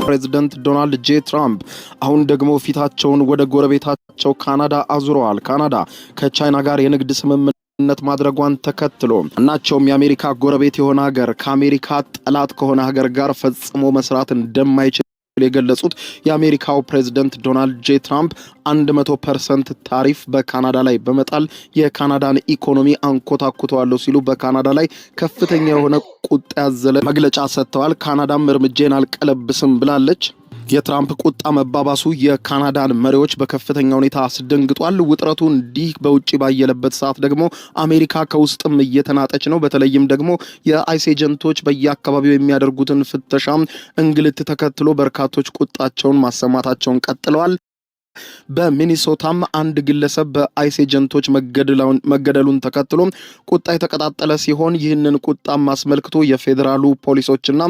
ፕሬዝደንት ዶናልድ ጄ ትራምፕ አሁን ደግሞ ፊታቸውን ወደ ጎረቤታቸው ካናዳ አዙረዋል። ካናዳ ከቻይና ጋር የንግድ ስምምነት ማድረጓን ተከትሎ ማናቸውም የአሜሪካ ጎረቤት የሆነ ሀገር ከአሜሪካ ጠላት ከሆነ ሀገር ጋር ፈጽሞ መስራት እንደማይችል የገለጹት የአሜሪካው ፕሬዝደንት ዶናልድ ጄ ትራምፕ 100% ታሪፍ በካናዳ ላይ በመጣል የካናዳን ኢኮኖሚ አንኮታኩተዋለሁ ሲሉ በካናዳ ላይ ከፍተኛ የሆነ ቁጣ ያዘለ መግለጫ ሰጥተዋል። ካናዳም እርምጃዬን አልቀለብስም ብላለች። የትራምፕ ቁጣ መባባሱ የካናዳን መሪዎች በከፍተኛ ሁኔታ አስደንግጧል። ውጥረቱ እንዲህ በውጭ ባየለበት ሰዓት ደግሞ አሜሪካ ከውስጥም እየተናጠች ነው። በተለይም ደግሞ የ ICE agent ኦች በየአካባቢው የሚያደርጉትን ፍተሻ፣ እንግልት ተከትሎ በርካቶች ቁጣቸውን ማሰማታቸውን ቀጥለዋል። በሚኒሶታም አንድ ግለሰብ በ ICE agent ኦች መገደሉን ተከትሎ ቁጣ የተቀጣጠለ ሲሆን፣ ይህንን ቁጣም አስመልክቶ የፌዴራሉ ፖሊሶችና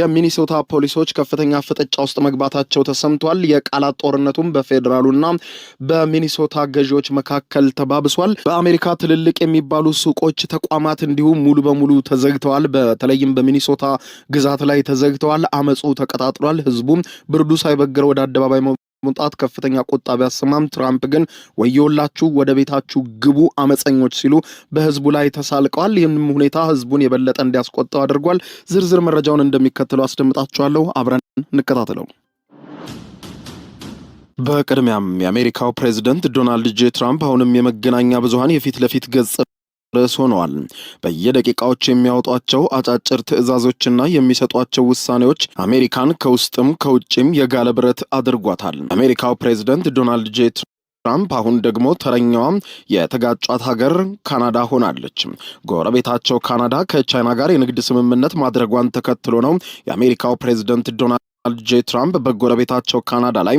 የሚኒሶታ ፖሊሶች ከፍተኛ ፍጥጫ ውስጥ መግባታቸው ተሰምቷል። የቃላት ጦርነቱም በፌዴራሉና በሚኒሶታ ገዢዎች መካከል ተባብሷል። በአሜሪካ ትልልቅ የሚባሉ ሱቆች፣ ተቋማት እንዲሁም ሙሉ በሙሉ ተዘግተዋል። በተለይም በሚኒሶታ ግዛት ላይ ተዘግተዋል። አመፁ ተቀጣጥሏል። ህዝቡም ብርዱ ሳይበግረው ወደ አደባባይ መውጣት ከፍተኛ ቁጣ ቢያሰማም ትራምፕ ግን ወዮላችሁ፣ ወደ ቤታችሁ ግቡ አመፀኞች ሲሉ በህዝቡ ላይ ተሳልቀዋል። ይህንም ሁኔታ ህዝቡን የበለጠ እንዲያስቆጣው አድርጓል። ዝርዝር መረጃውን እንደሚከተለው አስደምጣችኋለሁ። አብረን እንከታተለው። በቅድሚያም የአሜሪካው ፕሬዝደንት ዶናልድ ጄ ትራምፕ አሁንም የመገናኛ ብዙሃን የፊት ለፊት ገጽ ርዕስ ሆነዋል። በየደቂቃዎች የሚያወጧቸው አጫጭር ትዕዛዞችና የሚሰጧቸው ውሳኔዎች አሜሪካን ከውስጥም ከውጭም የጋለ ብረት አድርጓታል። የአሜሪካው ፕሬዝደንት ዶናልድ ጄ ትራምፕ አሁን ደግሞ ተረኛዋ የተጋጯት ሀገር ካናዳ ሆናለች። ጎረቤታቸው ካናዳ ከቻይና ጋር የንግድ ስምምነት ማድረጓን ተከትሎ ነው የአሜሪካው ፕሬዝደንት ዶናልድ ጄ ትራምፕ በጎረቤታቸው ካናዳ ላይ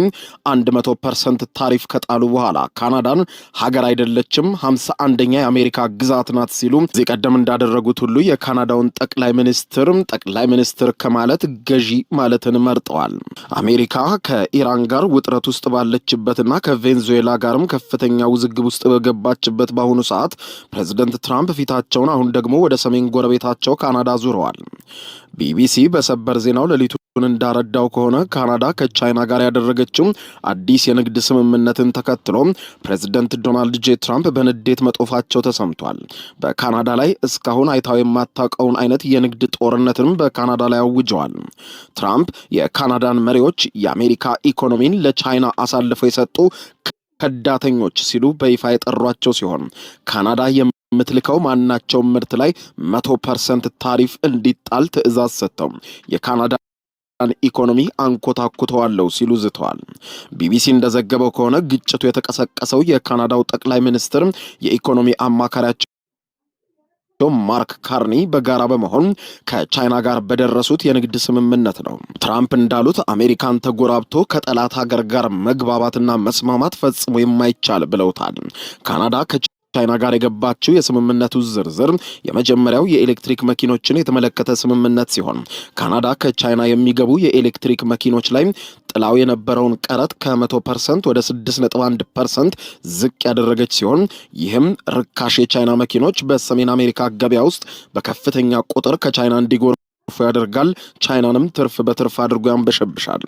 100% ታሪፍ ከጣሉ በኋላ ካናዳን ሀገር አይደለችም፣ 51ኛ የአሜሪካ ግዛት ናት ሲሉ ከዚህ ቀደም እንዳደረጉት ሁሉ የካናዳውን ጠቅላይ ሚኒስትር ጠቅላይ ሚኒስትር ከማለት ገዢ ማለትን መርጠዋል። አሜሪካ ከኢራን ጋር ውጥረት ውስጥ ባለችበትና ከቬንዙዌላ ጋርም ከፍተኛ ውዝግብ ውስጥ በገባችበት በአሁኑ ሰዓት ፕሬዚደንት ትራምፕ ፊታቸውን አሁን ደግሞ ወደ ሰሜን ጎረቤታቸው ካናዳ አዙረዋል። ቢቢሲ በሰበር ዜናው ሌሊቱን እንዳረዳው ከሆነ ካናዳ ከቻይና ጋር ያደረገችው አዲስ የንግድ ስምምነትን ተከትሎ ፕሬዚደንት ዶናልድ ጄ ትራምፕ በንዴት መጦፋቸው ተሰምቷል። በካናዳ ላይ እስካሁን አይታው የማታውቀውን አይነት የንግድ ጦርነትንም በካናዳ ላይ አውጀዋል። ትራምፕ የካናዳን መሪዎች የአሜሪካ ኢኮኖሚን ለቻይና አሳልፈው የሰጡ ከዳተኞች ሲሉ በይፋ የጠሯቸው ሲሆን፣ ካናዳ የምትልከው ማናቸውም ምርት ላይ 100% ታሪፍ እንዲጣል ትዕዛዝ ሰጥተው የካናዳን ኢኮኖሚ አንኮታኩተዋለሁ ሲሉ ዝተዋል። ቢቢሲ እንደዘገበው ከሆነ ግጭቱ የተቀሰቀሰው የካናዳው ጠቅላይ ሚኒስትር የኢኮኖሚ አማካሪያቸው ማርክ ካርኒ በጋራ በመሆን ከቻይና ጋር በደረሱት የንግድ ስምምነት ነው። ትራምፕ እንዳሉት አሜሪካን ተጎራብቶ ከጠላት ሀገር ጋር መግባባትና መስማማት ፈጽሞ የማይቻል ብለውታል። ካናዳ ከቻይና ጋር የገባችው የስምምነቱ ዝርዝር የመጀመሪያው የኤሌክትሪክ መኪኖችን የተመለከተ ስምምነት ሲሆን፣ ካናዳ ከቻይና የሚገቡ የኤሌክትሪክ መኪኖች ላይ ጥላው የነበረውን ቀረጥ ከ100% ወደ 6.1% ዝቅ ያደረገች ሲሆን፣ ይህም ርካሽ የቻይና መኪኖች በሰሜን አሜሪካ ገበያ ውስጥ በከፍተኛ ቁጥር ከቻይና እንዲጎርፉ ያደርጋል። ቻይናንም ትርፍ በትርፍ አድርጎ ያንበሸብሻል።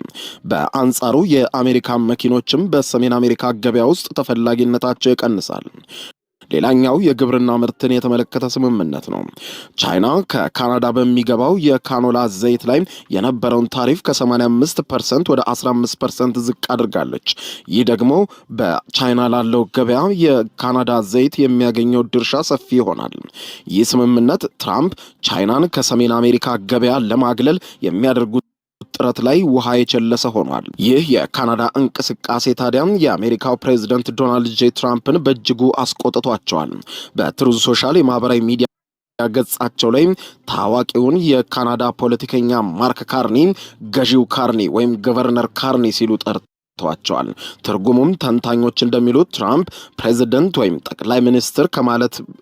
በአንጻሩ የአሜሪካ መኪኖችም በሰሜን አሜሪካ ገበያ ውስጥ ተፈላጊነታቸው ይቀንሳል። ሌላኛው የግብርና ምርትን የተመለከተ ስምምነት ነው። ቻይና ከካናዳ በሚገባው የካኖላ ዘይት ላይ የነበረውን ታሪፍ ከ85% ወደ 15% ዝቅ አድርጋለች። ይህ ደግሞ በቻይና ላለው ገበያ የካናዳ ዘይት የሚያገኘው ድርሻ ሰፊ ይሆናል። ይህ ስምምነት ትራምፕ ቻይናን ከሰሜን አሜሪካ ገበያ ለማግለል የሚያደርጉት ጥረት ላይ ውሃ የቸለሰ ሆኗል። ይህ የካናዳ እንቅስቃሴ ታዲያም የአሜሪካው ፕሬዚደንት ዶናልድ ጄ ትራምፕን በእጅጉ አስቆጥቷቸዋል። በትሩዝ ሶሻል የማህበራዊ ሚዲያ ገጻቸው ላይ ታዋቂውን የካናዳ ፖለቲከኛ ማርክ ካርኒ ገዢው ካርኒ ወይም Governor ካርኒ ሲሉ ጠርተዋቸዋል። ትርጉሙም ተንታኞች እንደሚሉት ትራምፕ ፕሬዚደንት ወይም ጠቅላይ ሚኒስትር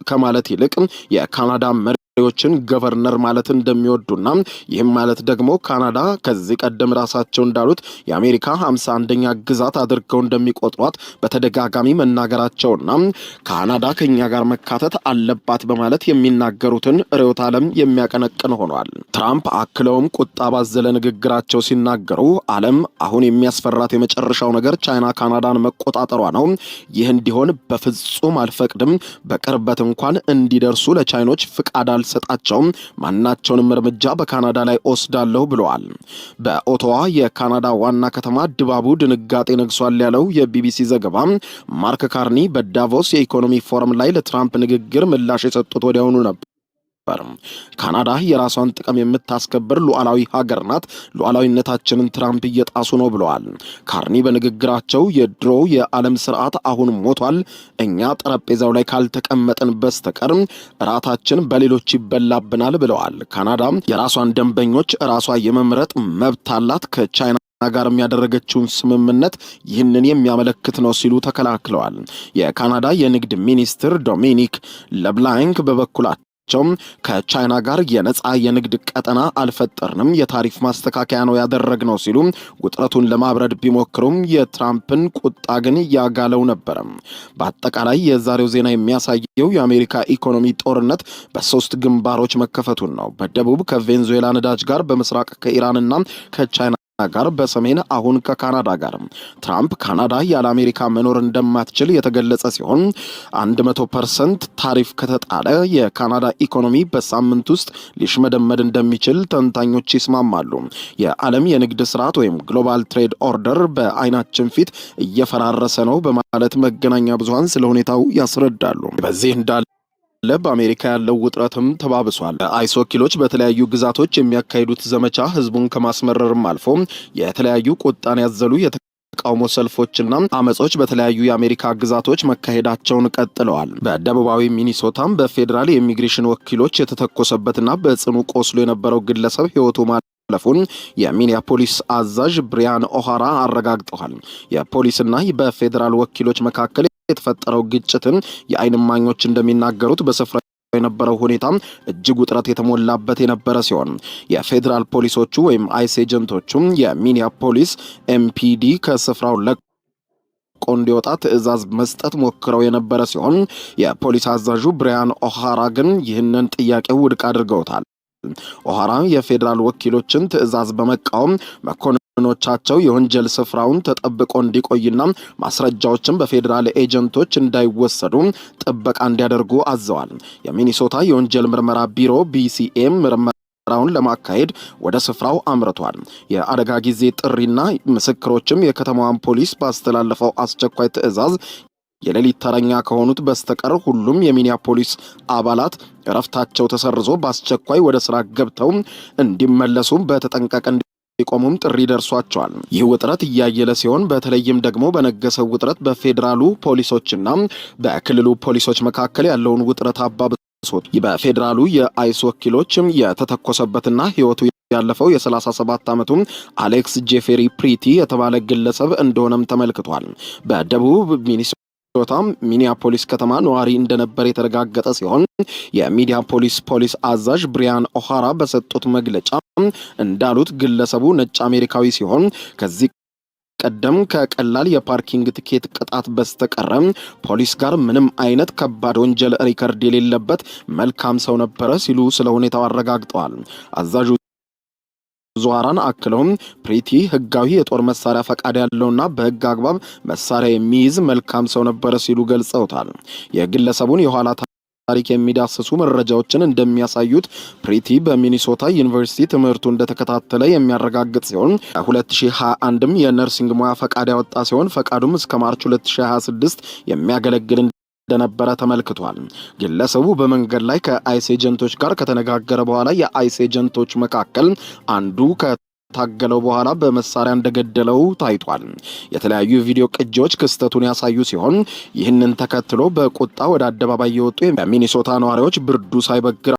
ከማለት ይልቅ የካናዳ መሪ ዎችን governor ማለት እንደሚወዱና ይህም ማለት ደግሞ ካናዳ ከዚህ ቀደም ራሳቸው እንዳሉት የአሜሪካ 51ኛ ግዛት አድርገው እንደሚቆጥሯት በተደጋጋሚ መናገራቸውና ካናዳ ከኛ ጋር መካተት አለባት በማለት የሚናገሩትን ርዕዮተ ዓለም የሚያቀነቅን ሆኗል። ትራምፕ አክለውም ቁጣ ባዘለ ንግግራቸው ሲናገሩ ዓለም አሁን የሚያስፈራት የመጨረሻው ነገር ቻይና ካናዳን መቆጣጠሯ ነው። ይህ እንዲሆን በፍጹም አልፈቅድም። በቅርበት እንኳን እንዲደርሱ ለቻይኖች ፍቃድ አልሰጣቸውም። ማናቸውንም እርምጃ በካናዳ ላይ እወስዳለሁ ብለዋል። በኦቶዋ የካናዳ ዋና ከተማ ድባቡ ድንጋጤ ነግሷል ያለው የቢቢሲ ዘገባ ማርክ ካርኒ በዳቮስ የኢኮኖሚ ፎረም ላይ ለትራምፕ ንግግር ምላሽ የሰጡት ወዲያውኑ ነበር። ካናዳ የራሷን ጥቅም የምታስከብር ሉዓላዊ ሀገር ናት። ሉዓላዊነታችንን ትራምፕ እየጣሱ ነው ብለዋል። ካርኒ በንግግራቸው የድሮው የዓለም ስርዓት አሁን ሞቷል። እኛ ጠረጴዛው ላይ ካልተቀመጥን በስተቀር እራታችን በሌሎች ይበላብናል ብለዋል። ካናዳ የራሷን ደንበኞች ራሷ የመምረጥ መብት አላት። ከቻይና ጋር ያደረገችውን ስምምነት ይህንን የሚያመለክት ነው ሲሉ ተከላክለዋል። የካናዳ የንግድ ሚኒስትር ዶሚኒክ ለብላንክ በበኩላቸው ከቻይና ጋር የነጻ የንግድ ቀጠና አልፈጠርንም፣ የታሪፍ ማስተካከያ ነው ያደረግነው ሲሉ ውጥረቱን ለማብረድ ቢሞክሩም የትራምፕን ቁጣ ግን ያጋለው ነበረ። በአጠቃላይ የዛሬው ዜና የሚያሳየው የአሜሪካ ኢኮኖሚ ጦርነት በሶስት ግንባሮች መከፈቱን ነው። በደቡብ ከቬንዙዌላ ነዳጅ ጋር፣ በምስራቅ ከኢራንና ከቻይና ጋር፣ በሰሜን አሁን ከካናዳ ጋር። ትራምፕ ካናዳ ያለ አሜሪካ መኖር እንደማትችል የተገለጸ ሲሆን 100% ታሪፍ ከተጣለ የካናዳ ኢኮኖሚ በሳምንት ውስጥ ሊሽመደመድ እንደሚችል ተንታኞች ይስማማሉ። የዓለም የንግድ ስርዓት ወይም global trade order በአይናችን ፊት እየፈራረሰ ነው በማለት መገናኛ ብዙሃን ስለ ሁኔታው ያስረዳሉ። በዚህ እንዳለ በአሜሪካ ያለው ውጥረትም ተባብሷል። አይስ ወኪሎች በተለያዩ ግዛቶች የሚያካሂዱት ዘመቻ ህዝቡን ከማስመረርም አልፎ የተለያዩ ቁጣን ያዘሉ የተቃውሞ ሰልፎችና አመጾች በተለያዩ የአሜሪካ ግዛቶች መካሄዳቸውን ቀጥለዋል። በደቡባዊ ሚኒሶታም በፌዴራል የኢሚግሬሽን ወኪሎች የተተኮሰበትና በጽኑ ቆስሎ የነበረው ግለሰብ ህይወቱ ማለፉን የሚኒያፖሊስ አዛዥ ብሪያን ኦሃራ አረጋግጠዋል። የፖሊስና በፌዴራል ወኪሎች መካከል የተፈጠረው ግጭትን የአይን እማኞች እንደሚናገሩት በስፍራ የነበረው ሁኔታ እጅግ ውጥረት የተሞላበት የነበረ ሲሆን የፌዴራል ፖሊሶቹ ወይም ICE agent ኦቹ የሚኒያፖሊስ MPD ከስፍራው ለቆ እንዲወጣ ትዕዛዝ መስጠት ሞክረው የነበረ ሲሆን የፖሊስ አዛዡ ብሪያን ኦሃራ ግን ይህንን ጥያቄ ውድቅ አድርገውታል። ኦሃራ የፌዴራል ወኪሎችን ትዕዛዝ በመቃወም መኮንኖቻቸው የወንጀል ስፍራውን ተጠብቆ እንዲቆይና ማስረጃዎችን በፌዴራል agent ኦች እንዳይወሰዱ ጥበቃ እንዲያደርጉ አዘዋል። የሚኒሶታ የወንጀል ምርመራ ቢሮ BCM ምርመራውን ለማካሄድ ወደ ስፍራው አምርቷል። የአደጋ ጊዜ ጥሪና ምስክሮችም የከተማዋን ፖሊስ ባስተላለፈው አስቸኳይ ትዕዛዝ የሌሊት ተረኛ ከሆኑት በስተቀር ሁሉም የሚኒያፖሊስ አባላት እረፍታቸው ተሰርዞ በአስቸኳይ ወደ ስራ ገብተው እንዲመለሱ በተጠንቀቅ እንዲቆሙም ጥሪ ደርሷቸዋል። ይህ ውጥረት እያየለ ሲሆን በተለይም ደግሞ በነገሰው ውጥረት በፌዴራሉ ፖሊሶችና በክልሉ ፖሊሶች መካከል ያለውን ውጥረት አባብሶት በፌዴራሉ የ ICE ወኪሎች የተተኮሰበትና ሕይወቱ ያለፈው የ37 ዓመቱ አሌክስ ጄፌሪ ፕሪቲ የተባለ ግለሰብ እንደሆነም ተመልክቷል። በደቡብ ሚኒሶታ ሚኒያፖሊስ ከተማ ነዋሪ እንደነበር የተረጋገጠ ሲሆን የሚኒያፖሊስ ፖሊስ አዛዥ ብሪያን ኦሃራ በሰጡት መግለጫ እንዳሉት ግለሰቡ ነጭ አሜሪካዊ ሲሆን ከዚህ ቀደም ከቀላል የ parking ticket ቅጣት በስተቀረ ፖሊስ ጋር ምንም አይነት ከባድ ወንጀል record የሌለበት መልካም ሰው ነበረ ሲሉ ስለ ሁኔታው አረጋግጠዋል። አዛዡ ዙዋራን አክለውም ፕሪቲ ህጋዊ የጦር መሳሪያ ፈቃድ ያለውና በህግ አግባብ መሳሪያ የሚይዝ መልካም ሰው ነበረ ሲሉ ገልጸውታል። የግለሰቡን የኋላ ታሪክ የሚዳስሱ መረጃዎችን እንደሚያሳዩት ፕሪቲ በሚኒሶታ ዩኒቨርሲቲ ትምህርቱ እንደተከታተለ የሚያረጋግጥ ሲሆን 2021ም የ nursing ሙያ ፈቃድ ያወጣ ሲሆን ፈቃዱም እስከ March 2026 የሚያገለግል እንደነበረ ተመልክቷል። ግለሰቡ በመንገድ ላይ ከ ICE agent ኦች ጋር ከተነጋገረ በኋላ የ ICE agent ኦች መካከል አንዱ ከታገለው በኋላ በመሳሪያ እንደገደለው ታይቷል። የተለያዩ ቪዲዮ ቅጂዎች ክስተቱን ያሳዩ ሲሆን ይህንን ተከትሎ በቁጣ ወደ አደባባይ የወጡ የሚኒሶታ ነዋሪዎች ብርዱ ሳይበግራቸው